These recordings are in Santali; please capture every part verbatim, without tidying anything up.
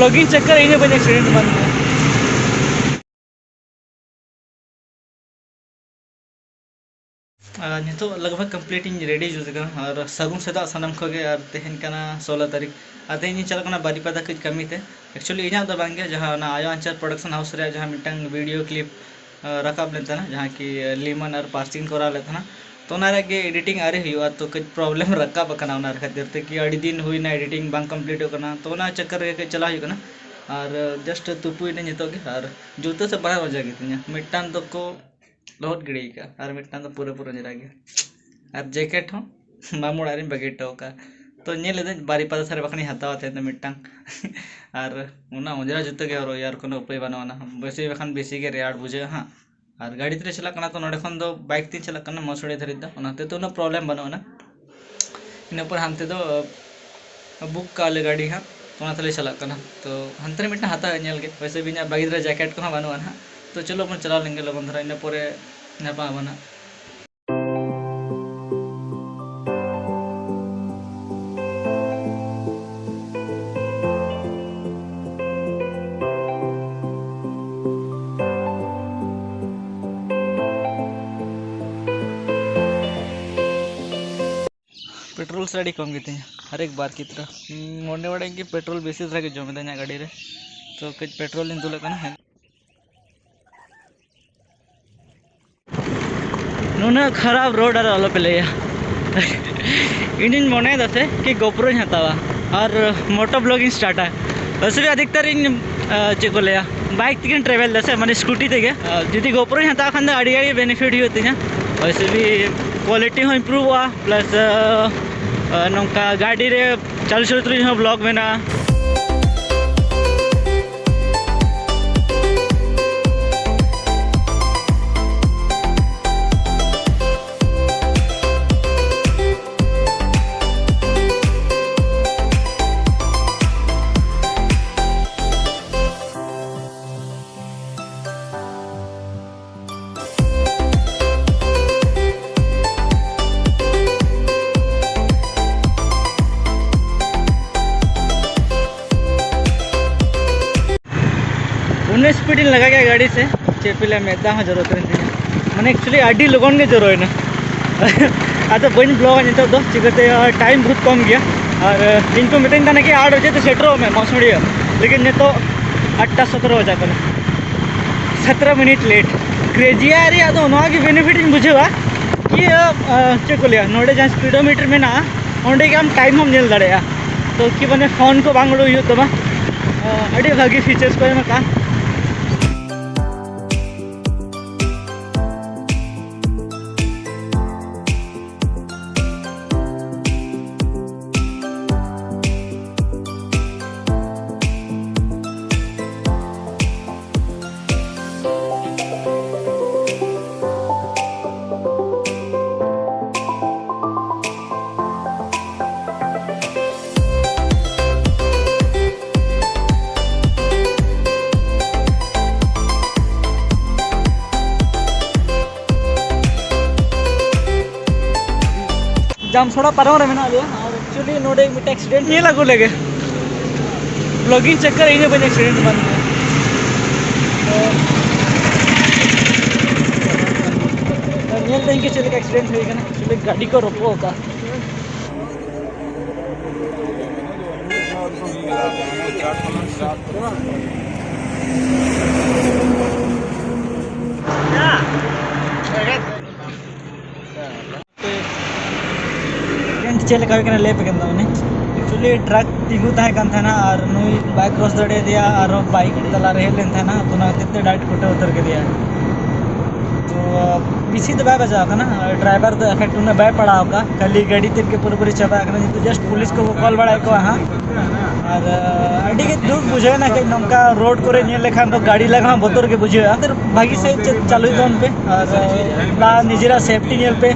ᱵᱞᱚᱜᱤᱝ ᱪᱟᱠᱠᱟᱨ ᱤᱧ ᱦᱚᱸ ᱵᱟᱹᱧ ᱮᱠᱥᱤᱰᱮᱱᱴ ᱮᱢᱟᱱ ᱠᱚᱣᱟ᱾ ᱟᱨ ᱱᱤᱛᱚᱜ ᱞᱟᱜᱽ ᱵᱷᱟᱜᱽ ᱠᱚᱢᱯᱞᱤᱴ ᱤᱧ ᱨᱮᱰᱤ ᱡᱩᱛ ᱠᱟᱱᱟ᱾ ᱟᱨ ᱥᱟᱹᱜᱩᱱ ᱥᱮᱛᱟᱜ ᱥᱟᱱᱟᱢ ᱠᱚᱜᱮ᱾ ᱟᱨ ᱛᱮᱦᱮᱧ ᱠᱟᱱᱟ ᱥᱳᱞᱳ ᱛᱟᱹᱨᱤᱠᱷ᱾ ᱟᱨ ᱛᱮᱦᱮᱧ ᱤᱧ ᱪᱟᱞᱟᱜ ᱠᱟᱱᱟ ᱵᱟᱨᱤᱯᱟᱫᱟ ᱠᱟᱹᱡ ᱠᱟᱹᱢᱤ ᱛᱮ᱾ ᱮᱠᱪᱩᱭᱮᱞᱤ ᱤᱧᱟᱹᱜ ᱫᱚ ᱵᱟᱝ ᱜᱮ, ᱡᱟᱦᱟᱸ ᱚᱱᱟ ᱟᱭᱳ ᱟᱧᱪᱟᱨ ᱯᱨᱚᱰᱟᱠᱥᱚᱱ ᱦᱟᱣᱩᱥ ᱨᱮᱭᱟᱜ ᱡᱟᱦᱟᱸ ᱢᱤᱫᱴᱟᱝ ᱵᱷᱤᱰᱤᱭᱳ ᱠᱞᱤᱯ ᱨᱟᱠᱟᱵ ᱞᱮᱱ ᱛᱟᱦᱮᱱᱟ, ᱡᱟᱦᱟᱸ ᱠᱤ ᱞᱤᱢᱟᱱ ᱟᱨ ᱯᱟᱨᱥᱤᱧ ᱠᱚᱨᱟᱣ ᱞᱮᱫ ᱛᱟᱦᱮᱱᱟ᱾ ᱛᱚ ᱚᱱᱟ ᱨᱮᱭᱟᱜ ᱜᱮ ᱮᱰᱤᱴᱤᱝ ᱟᱹᱣᱨᱤ ᱦᱩᱭᱩᱜᱼᱟ, ᱛᱚ ᱠᱟᱹᱡ ᱯᱨᱚᱵᱞᱮᱢ ᱨᱟᱠᱟᱵ ᱟᱠᱟᱱᱟ ᱚᱱᱟ ᱠᱷᱟᱹᱛᱤᱨ ᱛᱮ, ᱠᱤ ᱟᱹᱰᱤ ᱫᱤᱱ ᱦᱩᱭᱱᱟ ᱮᱰᱤᱴᱤᱝ ᱵᱟᱝ ᱠᱚᱢᱯᱞᱤᱴᱚᱜ ᱠᱟᱱᱟ᱾ ᱛᱚ ᱚᱱᱟ ᱪᱟᱠᱠᱟᱨ ᱨᱮᱜᱮ ᱠᱟᱹᱡ ᱪᱟᱞᱟᱣ ᱦᱩᱭᱩᱜ ᱠᱟᱱᱟ᱾ ᱟᱨ ᱡᱟᱥᱴ ᱛᱩᱯᱩᱭᱮᱱᱟᱹᱧ ᱱᱤᱛᱚᱜ ᱜᱮ, ᱟᱨ ᱡᱩᱛᱟᱹ ᱥᱮ ᱵᱟᱱᱟᱨ ᱚᱡᱮ ᱜᱮᱛᱤᱧᱟ, ᱢᱤᱫᱴᱟᱝ ᱫᱚᱠᱚ ᱞᱚᱦᱚᱫ ᱜᱤᱰᱤ ᱟᱠᱟᱫᱼᱟ ᱟᱨ ᱢᱤᱫᱴᱟᱝ ᱫᱚ ᱯᱩᱨᱟᱹ ᱯᱩᱨᱟᱹ ᱚᱸᱡᱽᱨᱟ ᱜᱮᱭᱟ᱾ ᱟᱨ ᱡᱮᱠᱮᱴ ᱦᱚᱸ ᱢᱟᱢᱩ ᱚᱲᱟᱜ ᱨᱤᱧ ᱵᱟᱹᱜᱤ ᱦᱚᱴᱚ ᱟᱠᱟᱫᱼᱟ᱾ ᱛᱚ ᱧᱮᱞ ᱞᱮᱫᱟᱹᱧ ᱵᱟᱨᱤᱯᱟᱫᱟ ᱥᱮᱫ ᱨᱮ ᱵᱟᱠᱷᱟᱱᱤᱧ ᱦᱟᱛᱟᱣᱟ ᱛᱟᱦᱮᱸ ᱫᱚ ᱢᱤᱫᱴᱟᱝ᱾ ᱟᱨ ᱚᱱᱟ ᱚᱸᱡᱽᱨᱟ ᱡᱩᱛᱟᱹ ᱜᱮ ᱦᱚᱨᱚᱜ ᱦᱩᱭᱩᱜᱼᱟ, ᱟᱨ ᱠᱳᱱᱳ ᱩᱯᱟᱹᱭ ᱵᱟᱹᱱᱩᱜ ᱟᱱᱟ᱾ ᱵᱮᱥᱤ ᱵᱟᱠᱷᱟᱱ ᱵᱮᱥᱤ ᱜᱮ ᱨᱮᱭᱟᱲ ᱵᱩᱡᱷᱟᱹᱜᱼᱟ ᱦᱟᱸᱜ᱾ ᱟᱨ ᱜᱟᱹᱰᱤ ᱛᱮᱞᱮ ᱪᱟᱞᱟᱜ ᱠᱟᱱᱟ, ᱛᱚ ᱱᱚᱸᱰᱮ ᱠᱷᱚᱱ ᱫᱚ ᱵᱟᱭᱤᱠ ᱛᱮᱧ ᱪᱟᱞᱟᱜ ᱠᱟᱱᱟ ᱢᱚᱥᱩᱲᱤ ᱫᱷᱟᱹᱨᱤᱡ ᱫᱚ, ᱚᱱᱟᱛᱮ ᱛᱚ ᱩᱱᱟᱹᱜ ᱯᱨᱚᱵᱞᱮᱢ ᱵᱟᱹᱱᱩᱜ ᱟᱱᱟ᱾ ᱤᱱᱟᱹ ᱯᱚᱨ ᱦᱟᱱᱛᱮ ᱫᱚ ᱵᱩᱠ ᱠᱟᱜᱼᱟ ᱞᱮ ᱜᱟᱹᱰᱤ ᱦᱟᱸᱜ, ᱛᱚ ᱚᱱᱟ ᱛᱮᱞᱮ ᱪᱟᱞᱟᱜ ᱠᱟᱱᱟ᱾ ᱛᱚ ᱦᱟᱱᱛᱮ ᱨᱮ ᱢᱤᱫᱴᱟᱝ ᱦᱟᱛᱟᱣ ᱧᱮᱞ ᱜᱮ, ᱯᱚᱭᱥᱟ ᱵᱤᱧᱟᱜ ᱵᱟᱹᱜᱤ ᱫᱷᱟᱨᱟ ᱡᱮᱠᱮᱴ ᱠᱚᱦᱚᱸ ᱵᱟᱹᱱᱩᱜᱼᱟ ᱦᱟᱸᱜ᱾ ᱛᱚ ᱪᱚᱞᱚ ᱵᱚᱱ ᱪᱟᱞᱟᱣ ᱞᱮᱱ ᱜᱮ ᱞᱚᱜᱚᱱ ᱫᱷᱟᱨᱟ, ᱤᱱᱟᱹ ᱯᱚᱨᱮ ᱧᱟᱯᱟᱢ ᱟᱵᱚᱱ ᱦᱟᱸᱜ᱾ ᱯᱮᱴᱨᱳᱞ ᱥᱮ ᱟᱹᱰᱤ ᱠᱚᱢ ᱜᱮᱛᱤᱧᱟ, ᱦᱟᱨᱮᱠ ᱵᱟᱨ ᱠᱤᱛᱨᱟ᱾ ᱦᱩᱸ, ᱢᱚᱱᱮ ᱵᱟᱲᱟᱭᱟᱹᱧ ᱠᱤ ᱯᱮᱴᱨᱳᱞ ᱵᱮᱥᱤ ᱫᱷᱟᱨᱟ ᱜᱮ ᱡᱚᱢ ᱮᱫᱟ ᱤᱧᱟᱹᱜ ᱜᱟᱹᱰᱤ ᱨᱮ᱾ ᱛᱚ ᱠᱟᱹᱡ ᱯᱮᱴᱨᱳᱞ ᱤᱧ ᱫᱩᱞᱟᱜ ᱠᱟᱱᱟ᱾ ᱱᱩᱱᱟᱹᱜ ᱠᱷᱟᱨᱟᱯ ᱨᱳᱰ ᱟᱨ ᱟᱞᱚᱯᱮ ᱞᱟᱹᱭᱟ᱾ ᱤᱧᱤᱧ ᱢᱚᱱᱮᱭᱮᱫᱟ ᱥᱮ ᱠᱤ ᱜᱳᱯᱨᱳᱧ ᱦᱟᱛᱟᱣᱟ ᱟᱨ ᱢᱚᱴᱳ ᱵᱞᱚᱜ ᱤᱧ ᱥᱴᱟᱨᱴᱟ᱾ ᱵᱮᱥᱤ ᱟᱫᱷᱤᱠᱛᱟᱨ ᱤᱧ, ᱟᱸ, ᱪᱮᱫ ᱠᱚ ᱞᱟᱹᱭᱟ, ᱵᱟᱭᱤᱠ ᱛᱮᱜᱮᱧ ᱴᱨᱟᱵᱷᱮᱞ ᱫᱟ ᱥᱮ, ᱢᱟᱱᱮ ᱥᱠᱩᱴᱤ ᱛᱮᱜᱮ᱾ ᱟᱨ ᱡᱩᱫᱤ ᱜᱳᱯᱨᱳᱧ ᱦᱟᱛᱟᱣ ᱠᱷᱟᱱ ᱫᱚ ᱟᱹᱰᱤ ᱜᱟᱱ ᱜᱮ ᱵᱮᱱᱤᱯᱷᱤᱴ ᱦᱩᱭᱩᱜ ᱛᱤᱧᱟ᱾ ᱵᱮᱥᱤ ᱠᱳᱣᱟᱞᱤᱴᱤ ᱦᱚᱸ ᱤᱢᱯᱨᱩᱵᱷᱚᱜᱼᱟ, ᱯᱞᱟᱥ, ᱟᱸ, ᱱᱚᱝᱠᱟ ᱜᱟᱹᱰᱤ ᱨᱮ ᱪᱟᱹᱞᱩ ᱪᱟᱹᱞᱩ ᱛᱩᱞᱩᱡ ᱦᱚᱸ ᱵᱞᱚᱜ ᱢᱮᱱᱟᱜᱼᱟ᱾ ᱩᱱᱟᱹᱜ ᱥᱯᱤᱰ ᱤᱧ ᱞᱟᱜᱟ ᱠᱮᱫᱟ ᱜᱟᱹᱰᱤ ᱥᱮ, ᱪᱮᱫ ᱯᱮ ᱞᱟᱹᱭᱟ, ᱢᱮᱫ ᱫᱟᱜ ᱦᱚᱸ ᱡᱚᱨᱚ ᱩᱛᱟᱹᱨᱮᱱ ᱛᱤᱧᱟ᱾ ᱢᱟᱱᱮ, actually ᱟᱹᱰᱤ ᱞᱚᱜᱚᱱ ᱜᱮ ᱡᱚᱨᱚᱭᱮᱱᱟ᱾ ᱟᱫᱚ ᱵᱟᱹᱧ ᱵᱞᱚᱜᱟ ᱱᱤᱛᱚᱜ ᱫᱚ, ᱪᱤᱠᱟᱹᱛᱮ ᱴᱟᱭᱤᱢ ᱵᱚᱦᱩᱛ ᱠᱚᱢ ᱜᱮᱭᱟ᱾ ᱟᱨ ᱤᱧ ᱠᱚ ᱢᱤᱛᱟᱹᱧ ᱠᱟᱱᱟ ᱠᱤ ᱟᱴ ᱵᱟᱡᱮ ᱛᱮ ᱥᱮᱴᱮᱨᱚᱜ ᱢᱮ ᱢᱚᱥᱩᱲᱤᱭᱟᱹ, ᱞᱮᱠᱤᱱ ᱱᱤᱛᱚᱜ ᱟᱴᱴᱟ ᱥᱚᱛᱨᱚ ᱵᱟᱡᱟᱜ ᱠᱟᱱᱟ, ᱥᱚᱛᱨᱚ ᱢᱤᱱᱤᱴ ᱞᱮᱴ᱾ ᱠᱨᱮᱡᱤᱭᱟ ᱨᱮᱭᱟᱜ ᱫᱚ ᱱᱚᱣᱟ ᱜᱮ ᱵᱮᱱᱤᱯᱷᱤᱴ ᱤᱧ ᱵᱩᱡᱷᱟᱹᱣᱟ ᱠᱤ, ᱪᱮᱫ ᱠᱚ ᱞᱟᱹᱭᱟ, ᱱᱚᱰᱮ ᱡᱟᱦᱟᱸ ᱥᱯᱤᱰᱳᱢᱤᱴᱟᱨ ᱢᱮᱱᱟᱜᱼᱟ, ᱚᱸᱰᱮ ᱜᱮ ᱟᱢ ᱴᱟᱭᱤᱢ ᱦᱚᱸᱢ ᱧᱮᱞ ᱫᱟᱲᱮᱭᱟᱜᱼᱟ᱾ ᱛᱚ ᱠᱤ ᱢᱟᱱᱮ ᱯᱷᱳᱱ ᱠᱚ ᱵᱟᱝ ᱩᱰᱩᱠ ᱦᱩᱭᱩᱜ ᱛᱟᱢᱟ᱾ ᱟᱹᱰᱤ ᱵᱷᱟᱹᱜᱤ ᱯᱷᱤᱪᱟᱨᱥ ᱠᱚ ᱮᱢ ᱟᱠᱟᱫᱼᱟ᱾ ᱡᱟᱢᱥᱚᱲᱟ ᱯᱟᱨᱚᱢ ᱨᱮ ᱢᱮᱱᱟᱜ ᱞᱮᱭᱟ᱾ ᱟᱨ actually ᱱᱚᱰᱮ ᱢᱤᱫᱴᱮᱱ ᱮᱠᱥᱤᱰᱮᱱᱴ ᱧᱮᱞ ᱟᱹᱜᱩ ᱞᱮᱜᱮ, ᱵᱞᱚᱜᱤᱝ ᱪᱟᱠᱠᱟᱨ ᱤᱧ ᱦᱚᱸ ᱵᱟᱹᱧ ᱮᱠᱥᱤᱰᱮᱱᱴ ᱮᱢᱟᱱ ᱠᱚᱣᱟ᱾ ᱛᱚ ᱧᱮᱞ ᱫᱟᱹᱧ ᱠᱤ ᱪᱮᱫ ᱞᱮᱠᱟ ᱮᱠᱥᱤᱰᱮᱱᱴ ᱦᱩᱭ ᱠᱟᱱᱟ᱾ Actually ᱜᱟᱹᱰᱤ ᱠᱚ ᱨᱚᱯᱚᱜ ᱟᱠᱟᱫᱼᱟ᱾ ᱮᱠᱥᱤᱰᱮᱱᱴ ᱪᱮᱫ ᱞᱮᱠᱟ ᱦᱩᱭ ᱠᱟᱱᱟ ᱞᱟᱹᱭ ᱯᱮ ᱠᱟᱱ ᱛᱟᱵᱚᱱᱟ᱾ Actually ᱴᱨᱟᱠ ᱛᱤᱸᱜᱩ ᱛᱟᱦᱮᱸ ᱠᱟᱱ ᱛᱟᱦᱮᱱᱟ ᱟᱨ ᱱᱩᱭ ᱵᱟᱭ ᱠᱨᱚᱥ ᱫᱟᱲᱮᱭᱟᱫᱮᱭᱟ ᱟᱨ ᱵᱟᱭᱤᱠ ᱛᱟᱞᱟ ᱨᱮ ᱦᱮᱡ ᱞᱮᱱ ᱛᱟᱦᱮᱱᱟ, ᱛᱚ ᱚᱱᱟ ᱠᱷᱟᱹᱛᱤᱨ ᱛᱮ ᱰᱟᱭᱨᱮᱠᱴ ᱠᱚᱴᱮ ᱩᱛᱟᱹᱨ ᱠᱮᱫᱮᱭᱟ᱾ ᱛᱚ ᱵᱮᱥᱤ ᱫᱚ ᱵᱟᱭ ᱵᱟᱡᱟᱣ ᱠᱟᱱᱟ, ᱰᱨᱟᱭᱵᱷᱟᱨ ᱫᱚ ᱮᱯᱷᱮᱠᱴ ᱩᱱᱟᱹᱜ ᱵᱟᱭ ᱯᱟᱲᱟᱣ ᱟᱠᱟᱫ, ᱠᱷᱟᱹᱞᱤ ᱜᱟᱹᱰᱤ ᱛᱮᱫ ᱜᱮ ᱯᱩᱨᱟᱹᱯᱩᱨᱤ ᱪᱟᱵᱟ ᱟᱠᱟᱱᱟ᱾ ᱱᱤᱛᱚᱜ ᱡᱟᱥᱴ ᱯᱩᱞᱤᱥ ᱠᱚᱠᱚ ᱠᱚᱞ ᱵᱟᱲᱟᱭᱮᱫ ᱠᱚᱣᱟ ᱦᱟᱸᱜ᱾ ᱟᱨ ᱟᱹᱰᱤ ᱜᱮ ᱫᱩᱠ ᱵᱩᱡᱷᱟᱹᱣ ᱮᱱᱟ ᱠᱟᱹᱡ, ᱱᱚᱝᱠᱟ ᱨᱳᱰ ᱠᱚᱨᱮ ᱧᱮᱞ ᱞᱮᱠᱷᱟᱱ ᱫᱚ ᱜᱟᱹᱰᱤ ᱞᱟᱜᱟ ᱦᱚᱸ ᱵᱚᱛᱚᱨ ᱜᱮ ᱵᱩᱡᱷᱟᱹᱜᱼᱟ᱾ ᱵᱷᱟᱹᱜᱤ ᱥᱟᱺᱦᱤᱡ ᱪᱮᱫ ᱪᱟᱹᱞᱩᱭ ᱛᱟᱵᱚᱱ ᱯᱮ ᱟᱨ ᱱᱤᱡᱮᱨᱟᱜ ᱥᱮᱯᱴᱤ ᱧᱮᱞ ᱯᱮ,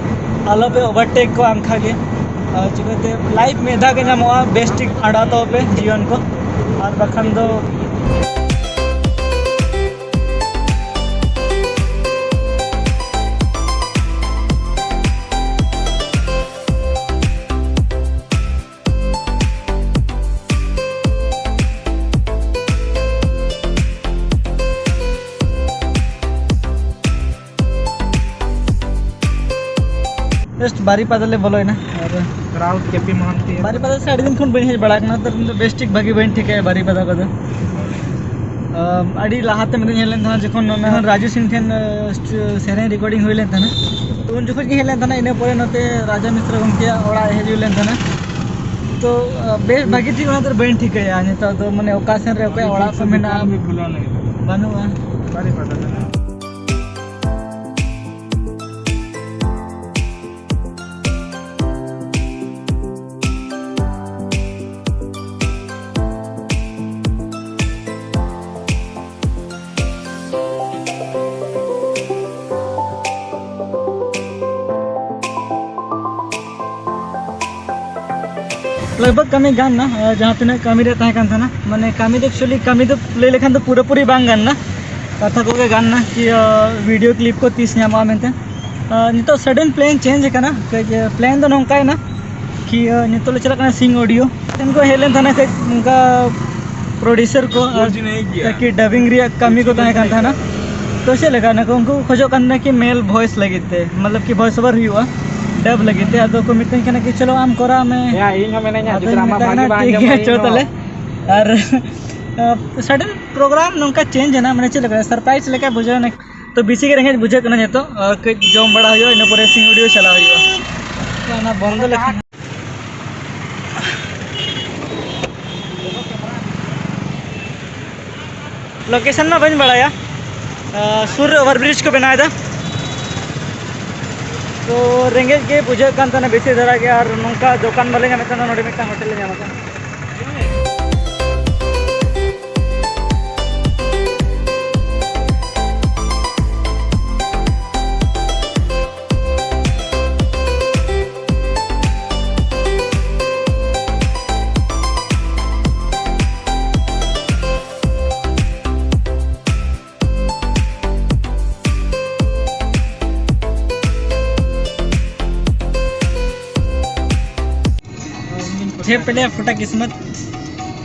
ᱟᱞᱚ ᱯᱮ ᱳᱵᱷᱟᱨᱴᱮᱠ ᱠᱚᱣᱟ ᱚᱱᱠᱟ ᱜᱮ᱾ ᱟᱨ ᱪᱤᱠᱟᱹᱛᱮ ᱞᱟᱭᱤᱯᱷ ᱢᱤᱫ ᱫᱷᱟᱣ ᱜᱮ ᱧᱟᱢᱚᱜᱼᱟ, ᱵᱮᱥ ᱴᱷᱤᱠ ᱠᱷᱟᱸᱰᱟᱣ ᱛᱟᱵᱚ ᱯᱮ ᱡᱤᱭᱚᱱ ᱠᱚ, ᱟᱨ ᱵᱟᱠᱷᱟᱱ ᱫᱚ Just ᱵᱟᱨᱤᱯᱟᱫᱟ ᱞᱮ ᱵᱚᱞᱚᱭᱮᱱᱟ᱾ ᱟᱨ ᱠᱨᱟᱣᱩᱰ ᱠᱮᱯᱤ ᱢᱚᱦᱟᱱᱛᱤ᱾ ᱵᱟᱨᱤᱯᱟᱫᱟ ᱥᱮ ᱟᱹᱰᱤ ᱫᱤᱱ ᱠᱷᱚᱱ ᱵᱟᱹᱧ ᱦᱮᱡ ᱵᱟᱲᱟ ᱟᱠᱟᱱᱟ, ᱛᱚ ᱤᱧ ᱫᱚ ᱵᱮᱥ ᱴᱷᱤᱠ ᱵᱷᱟᱜᱮ ᱵᱟᱹᱧ ᱴᱷᱤᱠᱟᱹᱭᱟ ᱵᱟᱨᱤᱯᱟᱫᱟ ᱠᱚᱫᱚ᱾ ᱟᱢ, ᱟᱹᱰᱤ ᱞᱟᱦᱟᱛᱮ ᱢᱤᱫ ᱫᱷᱟᱣ ᱦᱮᱡ ᱞᱮᱱ ᱛᱟᱦᱮᱱᱟ, ᱡᱚᱠᱷᱚᱱ ᱚᱱᱟ ᱨᱟᱡᱩ ᱥᱤᱝ ᱴᱷᱮᱱ, ᱟᱸ, ᱥᱮᱨᱮᱧ ᱨᱮᱠᱚᱨᱰᱤᱝ ᱦᱩᱭ ᱞᱮᱱ ᱛᱟᱦᱮᱱᱟ, ᱛᱚ ᱩᱱ ᱡᱚᱠᱷᱚᱱ ᱜᱮ ᱦᱮᱡ ᱞᱮᱱ ᱛᱟᱦᱮᱱᱟ᱾ ᱤᱱᱟᱹ ᱯᱚᱨᱮ ᱱᱚᱛᱮ ᱨᱟᱡᱟ ᱢᱤᱥᱨᱟ ᱜᱚᱢᱠᱮᱭᱟᱜ ᱚᱲᱟᱜ ᱦᱮᱡ ᱦᱩᱭ ᱞᱮᱱ ᱛᱟᱦᱮᱱᱟ᱾ ᱛᱚ, ᱟᱸ, ᱵᱮᱥ ᱵᱷᱟᱜᱮ ᱴᱷᱤᱠ ᱚᱱᱟ ᱫᱚ ᱵᱟᱹᱧ ᱴᱷᱤᱠᱟᱹᱭᱟ ᱱᱤᱛᱚᱜ ᱫᱚ, ᱢᱟᱱᱮ ᱚᱠᱟ ᱥᱮᱱ ᱨᱮ ᱚᱠᱚᱭᱟᱜ ᱚᱲᱟᱜ ᱠᱚ ᱢᱮᱱᱟᱜᱼᱟ, ᱵᱟᱹᱱᱩᱜᱼᱟ᱾ ᱵᱟᱨᱤᱯᱟᱫᱟ ᱨᱮ᱾ ᱞᱟᱜᱽ ᱵᱷᱟᱜᱽ ᱠᱟᱹᱢᱤ ᱜᱟᱱ ᱱᱟ, ᱟᱨ ᱡᱟᱦᱟᱸ ᱛᱤᱱᱟᱹᱜ ᱠᱟᱹᱢᱤ ᱨᱮ ᱛᱟᱦᱮᱸ ᱠᱟᱱ ᱛᱟᱦᱮᱱᱟ, ᱢᱟᱱᱮ ᱠᱟᱹᱢᱤ ᱫᱚ actually ᱠᱟᱹᱢᱤ ᱫᱚ ᱞᱟᱹᱭ ᱞᱮᱠᱷᱟᱱ ᱫᱚ ᱯᱩᱨᱟᱹᱯᱩᱨᱤ ᱵᱟᱝ ᱜᱟᱱ ᱱᱟ, ᱠᱟᱛᱷᱟ ᱠᱚᱜᱮ ᱜᱟᱱ ᱱᱟ ᱠᱤ, ᱟᱨ, video clip ᱠᱚ ᱛᱤᱥ ᱧᱟᱢᱚᱜᱼᱟ ᱢᱮᱱᱛᱮ᱾ ᱟᱨ ᱱᱤᱛᱚᱜ sudden plan change ᱟᱠᱟᱱᱟ, ᱠᱟᱹᱡ plan ᱫᱚ ᱱᱚᱝᱠᱟᱭᱮᱱᱟ ᱠᱤ, ᱟᱨ, ᱱᱤᱛᱚᱜ ᱞᱮ ᱪᱟᱞᱟᱜ ᱠᱟᱱᱟ ᱥᱤᱝ ᱚᱰᱤᱭᱳ᱾ ᱴᱷᱮᱱ ᱠᱚ ᱦᱮᱡ ᱞᱮᱱ ᱛᱟᱦᱮᱱᱟ ᱠᱟᱹᱡ ᱚᱱᱠᱟ producer ᱠᱚ, ᱟᱨ ᱛᱟᱠᱤ dubbing ᱨᱮᱭᱟᱜ ᱠᱟᱹᱢᱤ ᱠᱚ ᱛᱟᱦᱮᱸ ᱠᱟᱱ ᱛᱟᱦᱮᱱᱟ᱾ ᱛᱚ ᱪᱮᱫ ᱞᱮᱠᱟ ᱱᱟᱠᱚ, ᱩᱱᱠᱩ ᱠᱚ ᱠᱷᱚᱡᱚᱜ ᱠᱟᱱ ᱛᱟᱦᱮᱱᱟ ᱠᱤ male voice ᱞᱟᱹᱜᱤᱫ ᱛᱮ, ᱢᱚᱛᱞᱚᱵ ᱠᱤ voice over ᱦᱩᱭᱩᱜᱼᱟ dub ᱞᱟᱹᱜᱤᱫ ᱛᱮ᱾ ᱟᱫᱚ ᱠᱚ ᱢᱤᱛᱟᱹᱧ ᱠᱟᱱᱟ ᱠᱤ ᱪᱚᱞᱚ ᱟᱢ ᱠᱚᱨᱟᱣ ᱢᱮ᱾ ᱭᱟ, ᱤᱧ ᱦᱚᱸ ᱢᱮᱱᱟᱹᱧᱟ, ᱟᱫᱚᱧ ᱡᱩᱫᱤ ᱟᱢᱟᱜ ᱢᱮᱛᱟᱭ ᱵᱷᱟᱜᱮ ᱠᱟᱱᱟ, ᱵᱟᱝ ᱴᱷᱤᱠ ᱟᱸᱡᱚᱢ ᱜᱮᱭᱟ, ᱠᱷᱟᱱ ᱪᱚ ᱤᱧ ᱦᱚᱸ ᱛᱟᱦᱞᱮ᱾ ᱟᱨ, ᱟᱨ sudden program ᱱᱚᱝᱠᱟ change ᱮᱱᱟ, ᱢᱟᱱᱮ ᱪᱮᱫ ᱞᱮᱠᱟ surprise ᱞᱮᱠᱟ ᱵᱩᱡᱷᱟᱹᱣ ᱮᱱᱟ᱾ ᱛᱚ ᱵᱮᱥᱤ ᱜᱮ ᱨᱮᱸᱜᱮᱡ ᱵᱩᱡᱷᱟᱹᱜ ᱠᱟᱱᱟ ᱱᱤᱛᱚᱜ᱾ ᱟᱨ ᱠᱟᱹᱡ ᱡᱚᱢ ᱵᱟᱲᱟ ᱦᱩᱭᱩᱜᱼᱟ, ᱤᱱᱟᱹ ᱯᱚᱨᱮ ᱥᱤᱝ ᱚᱰᱤᱭᱳ ᱪᱟᱞᱟᱣ ᱦᱩᱭᱩᱜᱼᱟ᱾ ᱛᱚ ᱚᱱᱟ ᱵᱚᱱᱫᱚ ᱞᱮᱠᱷᱟᱱ location ᱢᱟ ᱵᱟᱹᱧ ᱵᱟᱲᱟᱭᱟ, ᱟᱨ ᱥᱩᱨ ᱨᱮ over bridge ᱠᱚ ᱵᱮᱱᱟᱣ ᱮᱫᱟ᱾ ᱛᱚ ᱨᱮᱸᱜᱮᱡ ᱜᱮ ᱵᱩᱡᱷᱟᱹᱜ ᱠᱟᱱ ᱛᱟᱦᱮᱱᱟ ᱵᱮᱥᱤ ᱫᱷᱟᱨᱟ ᱜᱮ, ᱟᱨ ᱱᱚᱝᱠᱟ ᱫᱚᱠᱟᱱ ᱵᱟᱞᱮ ᱧᱟᱢᱮᱫ ᱛᱟᱦᱮᱱᱟ, ᱱᱚᱰᱮ ᱢᱤᱫᱴᱟᱝ ᱦᱳᱴᱮᱞ ᱞᱮ ᱧᱟᱢ ᱟᱠᱟᱫᱟ᱾ ᱪᱮᱫ ᱯᱮ ᱞᱟᱹᱭᱟ, ᱯᱷᱩᱴᱟ ᱠᱤᱥᱢᱚᱛ᱾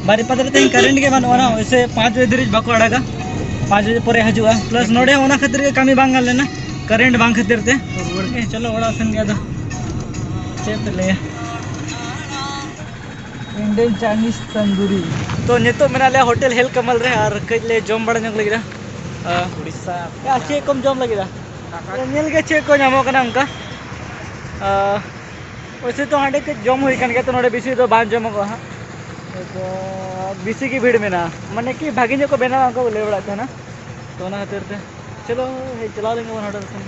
ᱵᱟᱨᱤᱯᱟᱫᱟ ᱨᱮ ᱛᱮᱦᱮᱧ current ᱜᱮ ᱵᱟᱹᱱᱩᱜᱼᱟ ᱱᱟ, ᱳᱭᱥᱮ ᱯᱟᱸᱪ ᱵᱟᱡᱮ ᱫᱷᱟᱹᱨᱤᱡ ᱵᱟᱠᱚ ᱟᱲᱟᱜᱟ, ᱯᱟᱸᱪ ᱵᱟᱡᱮ ᱯᱚᱨᱮ ᱦᱤᱡᱩᱜᱼᱟ᱾ Plus ᱱᱚᱰᱮ ᱦᱚᱸ ᱚᱱᱟ ᱠᱷᱟᱹᱛᱤᱨ ᱜᱮ ᱠᱟᱹᱢᱤ ᱵᱟᱝ ᱜᱟᱱ ᱞᱮᱱᱟ, current ᱵᱟᱝ ᱠᱷᱟᱹᱛᱤᱨ ᱛᱮ᱾ ᱪᱚᱞᱚ ᱚᱲᱟᱜ ᱥᱮᱱ ᱜᱮ ᱟᱫᱚ᱾ ᱪᱮᱫ ᱯᱮ ᱞᱟᱹᱭᱟ? Indian Chinese tandoori. ᱛᱚ, ᱱᱤᱛᱚᱜ ᱢᱮᱱᱟᱜ ᱞᱮᱭᱟ ᱦᱳᱴᱮᱞ ᱦᱮᱞ ᱠᱟᱢᱟᱞ ᱨᱮ ᱟᱨ ᱠᱟᱹᱡ ᱞᱮ ᱡᱚᱢ ᱵᱟᱲᱟ ᱧᱚᱜ ᱞᱟᱹᱜᱤᱫ᱾ ᱟ, ᱩᱲᱤᱥᱥᱟ᱾ ᱭᱟ, ᱪᱮᱫ ᱠᱚᱢ ᱡᱚᱢ ᱞᱟᱹᱜᱤᱫᱟ? ᱧᱮᱞ ᱜᱮ ᱪᱮᱫ ᱠᱚ ᱧᱟᱢᱚᱜ ᱠᱟᱱᱟ ᱚᱱᱠᱟ᱾ ᱟ, ᱳᱭᱥᱮ ᱛᱚ ᱦᱟᱸᱰᱮ ᱠᱟᱹᱡ ᱡᱚᱢ ᱦᱩᱭ ᱠᱟᱱ ᱜᱮᱭᱟ, ᱛᱚ ᱱᱚᱰᱮ ᱵᱮᱥᱤ ᱫᱚ ᱵᱟᱝ ᱡᱚᱢᱚᱜᱚᱜᱼᱟ ᱦᱟᱸᱜ᱾ ᱛᱚ ᱵᱮᱥᱤ ᱜᱮ ᱵᱷᱤᱲ ᱢᱮᱱᱟᱜᱼᱟ, ᱢᱟᱱᱮ ᱠᱤ ᱵᱷᱟᱜᱮ ᱧᱚᱜ ᱠᱚ ᱵᱮᱱᱟᱣᱟ ᱚᱱᱠᱟ ᱠᱚ ᱞᱟᱹᱭ ᱵᱟᱲᱟᱭᱮᱫ ᱛᱟᱦᱮᱱᱟ᱾ ᱛᱚ ᱚᱱᱟ ᱠᱷᱟᱹᱛᱤᱨ ᱛᱮ ᱪᱚᱞᱚ ᱦᱮᱡ ᱪᱟᱞᱟᱣ ᱞᱮᱱ ᱜᱮᱵᱚᱱ ᱦᱳᱴᱮᱞ ᱥᱮᱱ᱾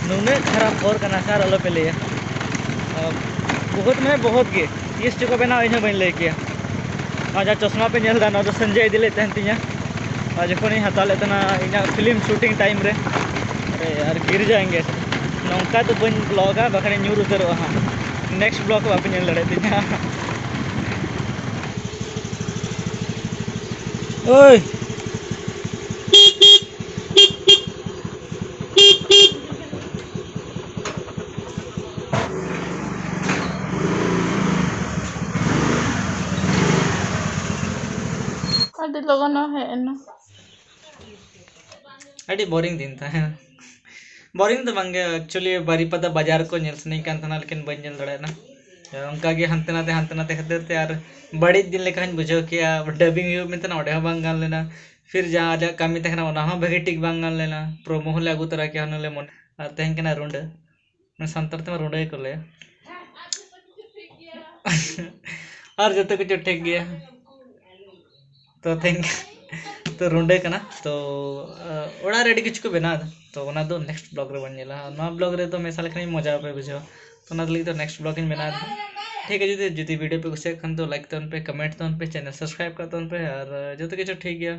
ᱱᱩᱱᱟᱹᱜ ᱠᱷᱟᱨᱟᱯ ᱦᱚᱨ ᱠᱟᱱᱟ ᱥᱟᱨ, ᱟᱞᱚᱯᱮ ᱞᱟᱹᱭᱟ᱾ ᱟᱨ ᱵᱚᱦᱩᱛ ᱢᱟᱱᱮ ᱵᱚᱦᱩᱛ ᱜᱮ, ᱛᱤᱥ ᱪᱚᱠᱚ ᱵᱮᱱᱟᱣᱟ ᱤᱧ ᱦᱚᱸ ᱵᱟᱹᱧ ᱞᱟᱹᱭ ᱠᱮᱭᱟ᱾ ᱱᱚᱣᱟ ᱡᱟᱦᱟᱸ ᱪᱚᱥᱢᱟ ᱯᱮ ᱧᱮᱞ ᱮᱫᱟ, ᱱᱚᱣᱟ ᱫᱚ ᱥᱚᱧᱡᱚᱭ ᱤᱫᱤ ᱞᱮᱫ ᱛᱟᱦᱮᱱ ᱛᱤᱧᱟ᱾ ᱟᱨ ᱡᱚᱠᱷᱚᱱᱤᱧ ᱦᱟᱛᱟᱣ ᱞᱮᱫ ᱛᱟᱦᱮᱱᱟ ᱤᱧᱟᱹᱜ film shooting time ᱨᱮ, ᱟᱨᱮ ᱟᱨ ᱜᱤᱨ ᱡᱟᱭᱮᱸᱜᱮ, ᱱᱚᱝᱠᱟ ᱫᱚ ᱵᱟᱹᱧ vlogᱟ, ᱵᱟᱠᱷᱟᱱᱤᱧ ᱧᱩᱨ ᱩᱛᱟᱹᱨᱚᱜᱼᱟ ᱦᱟᱸᱜ᱾ Next vlog ᱵᱟᱯᱮ ᱧᱮᱞ ᱫᱟᱲᱮᱭᱟᱜ ᱛᱤᱧᱟ᱾ ᱳᱭ᱾ ᱟᱹᱰᱤ ᱞᱚᱜᱚᱱ ᱮ ᱦᱮᱡ ᱮᱱᱟ᱾ ᱟᱹᱰᱤ boring ᱫᱤᱱ ᱛᱟᱦᱮᱸ᱾ Boring ᱫᱚ ᱵᱟᱝᱜᱮ, actually ᱵᱟᱨᱤᱯᱟᱫᱟ ᱵᱟᱡᱟᱨ ᱠᱚ ᱧᱮᱞ ᱥᱟᱱᱟᱧ ᱠᱟᱱ ᱛᱟᱦᱮᱱᱟ, ᱞᱮᱠᱤᱱ ᱵᱟᱹᱧ ᱧᱮᱞ ᱫᱟᱲᱮᱭᱟᱫᱟ᱾ ᱚᱱᱠᱟᱜᱮ ᱦᱟᱱᱛᱮ ᱱᱟᱛᱮ, ᱦᱟᱱᱛᱮ ᱱᱟᱛᱮ ᱠᱷᱟᱹᱛᱤᱨ ᱛᱮ ᱟᱨ ᱵᱟᱹᱲᱤᱡ ᱫᱤᱱ ᱞᱮᱠᱟᱧ ᱵᱩᱡᱷᱟᱹᱣ ᱠᱮᱜᱼᱟ᱾ Dubbing ᱦᱩᱭᱩᱜ ᱢᱮᱱᱛᱮ ᱚᱸᱰᱮ ᱦᱚᱸ ᱵᱟᱝ ᱜᱟᱱ ᱞᱮᱱᱟ᱾ ᱯᱷᱤᱨ ᱡᱟᱦᱟᱸ ᱟᱞᱮᱭᱟᱜ ᱠᱟᱹᱢᱤ ᱛᱟᱦᱮᱸ ᱠᱟᱱᱟ, ᱚᱱᱟ ᱦᱚᱸ ᱵᱷᱟᱹᱜᱤ ᱴᱷᱤᱠ ᱵᱟᱝ ᱜᱟᱱ ᱞᱮᱱᱟ᱾ Promo ᱦᱚᱸᱞᱮ ᱟᱹᱜᱩ ᱛᱚᱨᱟ ᱠᱮᱜᱼᱟ, ᱦᱩᱱᱟᱹᱝ ᱞᱮ ᱢᱚᱱᱮ᱾ ᱟᱨ ᱛᱮᱦᱮᱧ ᱠᱟᱱᱟ ᱨᱩᱸᱰᱟᱹ, ᱢᱟᱱᱮ ᱥᱟᱱᱛᱟᱲ ᱛᱮᱢᱟ ᱨᱩᱸᱰᱟᱹ ᱜᱮᱠᱚ ᱞᱟᱹᱭᱟ᱾ ᱟᱨ ᱡᱚᱛᱚ ᱠᱤᱪᱷᱩ ᱴᱷᱤᱠ ᱜᱮᱭᱟ᱾ ᱛᱚ ᱛᱮᱦᱮᱧ ᱛᱚ ᱨᱩᱸᱰᱟᱹ ᱠᱟᱱᱟ, ᱛᱚ ᱚᱲᱟᱜ ᱨᱮ ᱟᱹᱰᱤ ᱠᱤᱪᱷᱩ ᱠᱚ ᱵᱮᱱᱟᱣ ᱮᱫᱟ, ᱛᱚ ᱚᱱᱟ ᱫᱚ next vlog ᱨᱮᱵᱚᱱ ᱧᱮᱞᱟ᱾ ᱱᱚᱣᱟ vlog ᱨᱮᱫᱚ ᱢᱮᱥᱟ ᱞᱮᱠᱷᱟᱱ ᱢᱚᱡᱟ ᱵᱟᱯᱮ ᱵᱩᱡᱷᱟᱹᱣᱟ᱾ ᱛᱚ ᱚᱱᱟ ᱞᱟᱹᱜᱤᱫ ᱫᱚ next vlog ᱤᱧ ᱵᱮᱱᱟᱣ ᱮᱫᱟ᱾ ᱴᱷᱤᱠ ᱜᱮᱭᱟ, ᱡᱩᱫᱤ ᱡᱩᱫᱤ video ᱯᱮ ᱠᱩᱥᱤᱭᱟᱜ ᱠᱷᱟᱱ ᱫᱚ like ᱛᱟᱵᱚᱱ ᱯᱮ, comment ᱛᱟᱵᱚᱱ ᱯᱮ, channel subscribe ᱠᱟᱜ ᱛᱟᱵᱚᱱ ᱯᱮ, ᱟᱨ ᱡᱚᱛᱚ ᱠᱤᱪᱷᱩ ᱴᱷᱤᱠ ᱜᱮᱭᱟ᱾